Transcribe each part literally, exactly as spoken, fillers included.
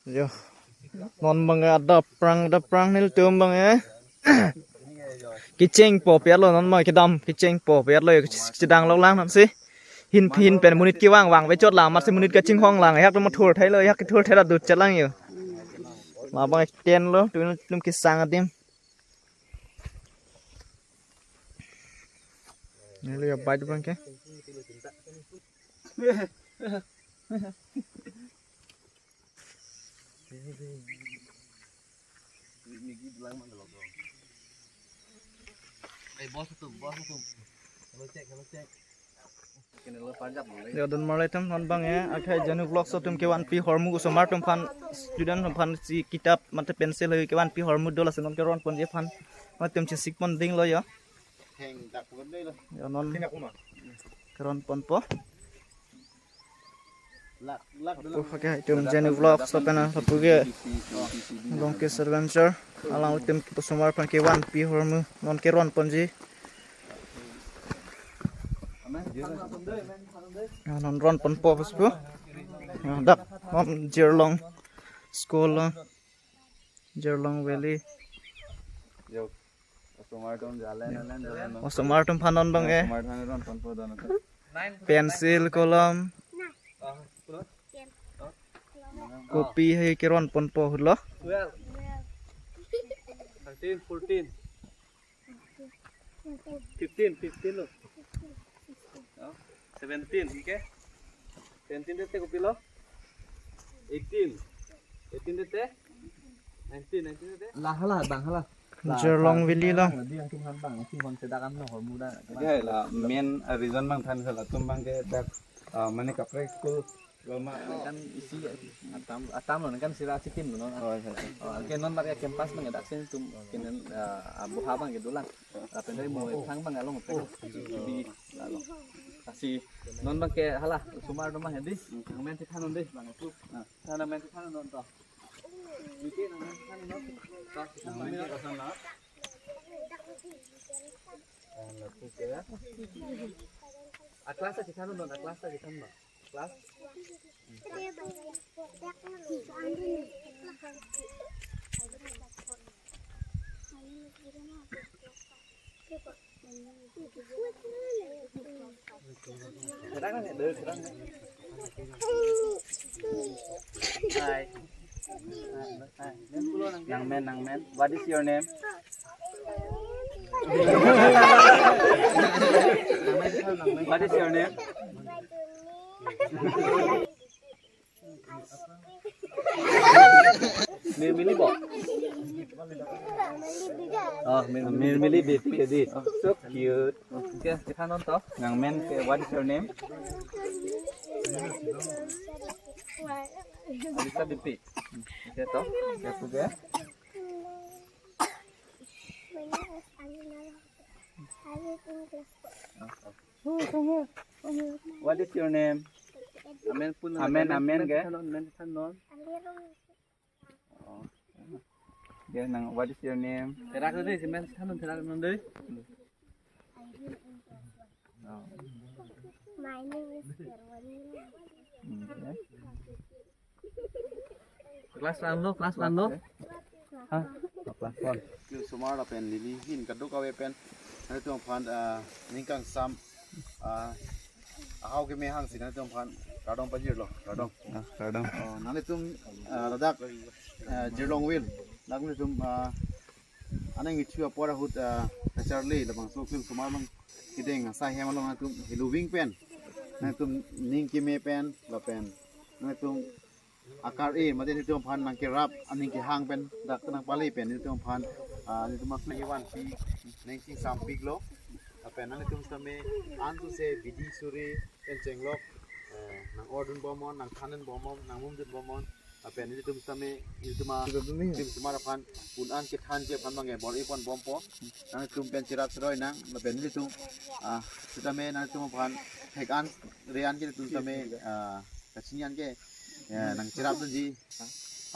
Yo. Non bang adap prang, adap prang nelitum bang eh. Kecheng po piat lo non bang kedam kecheng po piat lo, kechedang lo lang non si. Hin hin pen monit kevang vang vechot lang, amatsi monit kachinghong lang, ehak tum thur thai lo, ehak kethur thai la dut chelang yo. Ma bang ten lo, tu nelitum kesang adim. Neli ya bike bang ke. Eh, bos itu, bos itu. Hello, cek, hello, cek. Kene lo panjap lo. Ya, don marli atum non bang eh, akhai Janu Vlogs atum kevanpi ahormu, osomar atum aphan, student atum aphan si kitap mate pencil hai kevanpi ahormu do, lasi non keron ponji aphan atum chesik pon ding lo ya. Heng dak pon dei lo. Ya, non. Sini aku mah. Keron ponpo. Lak, lak dulu. Oke, itum Janu Vlogs lapen lapu ke Longkis Adventure. Alanglitum osomar aphan kevanpi ahormu non keron ponji. Ya, non ron ponpo bos pu. Ya, dak non Jirlong School, Jirlong Valley. Yo. Osomar atum jalen, jalen, jalen. Osomar atum aphan non bang eh. Osomar atum ron ponpo don. Pencil, kolom, kopi hai keron ponpo hutlo. Twelve. Thirteen, fourteen. Fifteen, fifteen lo. Oh, seventeen, okay. Seventeen tete kopilo? Eighteen. Eighteen tete? Nineteen, nineteen tete? Lah, lah, bang, lah. Jirlong Valley lo. Di yang tum han bang, tum han sedak an lo, hormu da. Oke, la main, eh, reason bang than sala tum bang ke dak, eh, mane kaprek school lo ma kan isi atam, atam lo kan sira chicken lo non. Oh, iya, iya. Oh, oke, non mar ya campus bang dak sen tum kenen, eh, abu ha bang ke dolang. Lapen dei mo thang bang along tek di along. Lasi non bang ke hala osomar atum ma hedi. Nangmen si than non dei bang aku. Than nangmen si than non to. Nike nangmen si than non. To, si than non. A class si than non, a class si than non. Class. Hi. Nangmen, nangmen. What is your name? What is your name? Mirmili bo? Oh, Mir-, Mirmili baby ke di. So cute. Okay, si than non to. Nangmen ke, what is your name? Alisa B P. Okay to. Okay, okay. What is your name? Amen pun. Amen, amen, amen ke? Than non, amen than non. Oh. Ya, nang, what is your name? Therak dei, si men than non therak non dei. Oh. My name is Gerwani. Hmm, ya. Class one lo, class one lo. Hah? Class one. Pi osomar lapen neli ahin kadokave pen nanglitum aphan, ah, ning kangsam, ah, ahau keme hangsi nanglitum aphan kardom pajirlo, kardom. Ah, kardom. Oh, nanglitum, ah, ladak, ah, Jirlong Valley, nanglitum, ah, aning ichu apor ahut, ah, kacharli labangso film osomar along kedeng asai hem along nanglitum heloving pen, nanglitum ning keme pen lapen nanglitum akar-e mate nelitum aphan nangkerap aning kehang pen dak nangpale pen nelitum aphan, ah, nelitum aphan kevanpi ning chingsampiklo. Lapen nanglitum sitame ansose bidi suri pen chenglok, eh, nang-ordun bomnon, nangthandun bomnon, nangmumdun bomnon. Lapen nelitum sitame, nelitum a, nelitum osomar aphan un-an kethanji aphan bang ke bor-i pon bompo. Nanglitum pen cherap cheroi nang, lapen nelitum, ah, sitame nanglitum aphan thek-an re-an ke nelitum sitame, ah, kachini an ke, eh, nangcherapdunji.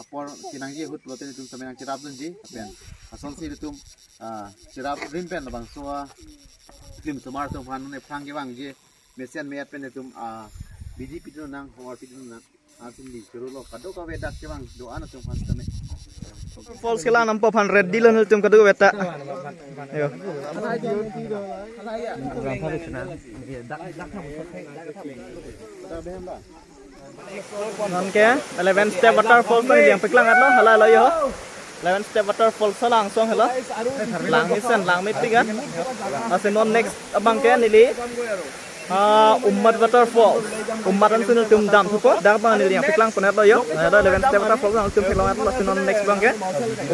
Apor kenangji ahut pulote nelitum sitame nangcherapdunji. Lapen asonsi nelitum, ah, cherap rim pen labangso a film osomar atum aphan ne phrang kevangji mesen me-at pen nelitum, ah, bidi pidun nang, hor pidun nang. Asin di churu lo, kadokave dak kevang do-an atum aphan tame. Falls kelang nangpo aphan ready lo nelitum kadokave ta. Yo. Non ke eleven step waterfalls nangpeklang-etlo, hala lo yo. Eleven step waterfalls hala angsong helo. Langmesen, langmepik an. Lasi non next abang ke neli, ah, Ummat Waterfalls. Ummat an si nelitum damthupo. Dak abang neli nangpeklang pon-etlo yo. Hala eleven step waterfalls nangtum peklang-etlo, lasi non next abang ke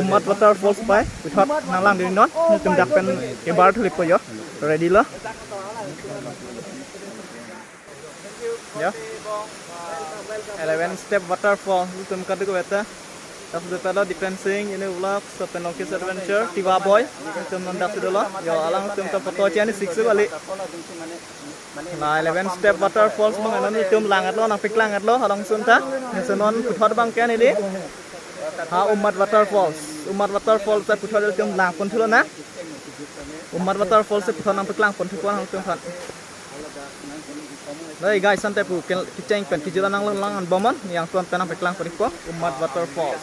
Ummat Waterfalls pai. Puthot nanglangdun non. Nelitum dak pen kebar thulipo yo. Ready lo. Yo. Eleven step waterfall, nelitum kadokave ta. Dak sudah talo Dipen Singh, Ini Vlog, Sopen Longkis Adventure, Tiwa Boy. Nelitum non dak sudah lo. Yo, alangtum ta photo chani sik sik kali. La eleven step waterfalls abang non nelitum lang-etlo, nangpeklang-etlo, along sun ta. Lasi non puthot abang ke neli, ha, Ummat Waterfalls. Ummat Waterfalls ta puthot nelitum lang pon thulo na. Ummat Waterfalls si puthot nangpeklang pon thupo nangtum aphan. Dei guys, ante pu ke-, kecheng pen kejut an nanglang lang an bomon, nangtum aphan nangpeklang pon thupo Ummat Waterfalls.